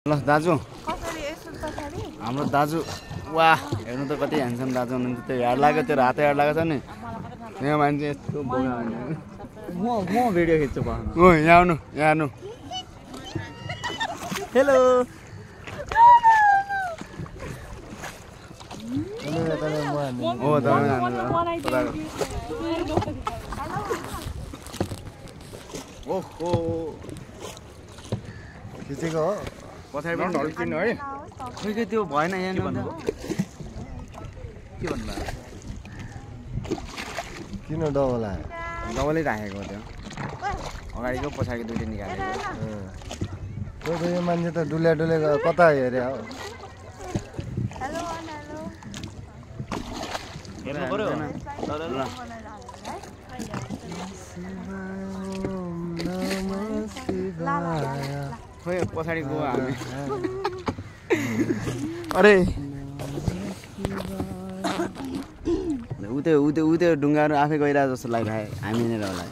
ल दाजु हाम्रो दाजु वाह हेर्नु त कति ह्यान्डसम दाजु हुनुहुन्छ त्यो हेड लाग्यो त्यो रातो हेड लागेको छ नि यहाँ मान्छे यस्तो बोका म भिडियो खिच्छु पाउनु ओ यहाँ आउनु यहाँ आउनु हेलो ओ ओहो खिचेको हो पछाडिबाट ढल्किनु है खै त्यो भएन यहाँ के भन्नु किन डबल आयो डबलै राखेको त्यो अगाडिको पछाडिको दुईटा निकालेको त्यो त यो मान्छे त डुल्या कता हेरे हो हेर्नु पर्यो खोइ पछाडि गयो हामी अरे उतै ढुङ्गाहरू आफै गइरहेको जस्तो लागिरहेको हामी नै होला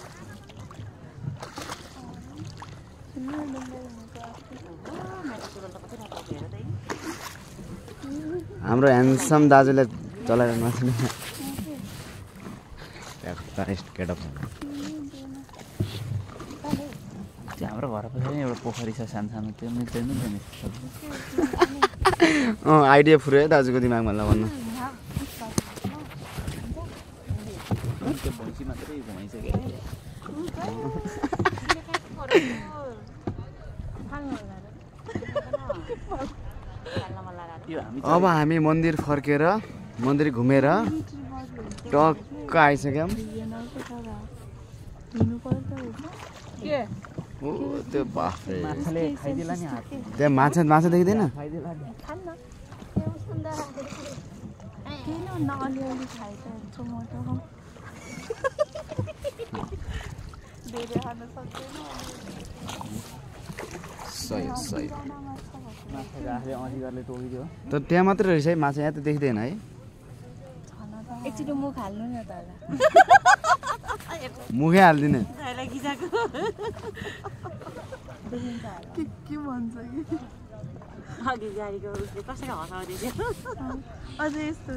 हाम्रो ह्यान्डसम दाजुले चलाइरहनु केटअप हाम्रो घर पछाडि एउटा पोखरी छ सानो त्यो मिल्दैन नि आइडिया फुर्यो है दाजुको दिमागमा ल भन्नु त्यो भैँसी मात्रै घुमाइसक्यो अब हामी मन्दिर फर्केर मन्दिर घुमेर टक्क आइसक्यौँ ओ त्यो माछाले खाइदिला नि हात त्यहाँ माछा देखिँदैन सही तर त्यहाँ मात्रै रहेछ है माछा यहाँ त देखिँदैन है एकचोटि मुख हाल्नु न त मुखै हाल्दिने के भन्छ कि अघि गाडीको उसले कसरी हँसाउँदै थियो अझै यस्तो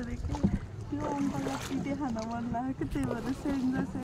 त्यो अङ्कललाई पिठे खान मन लाग्यो त्यही भएर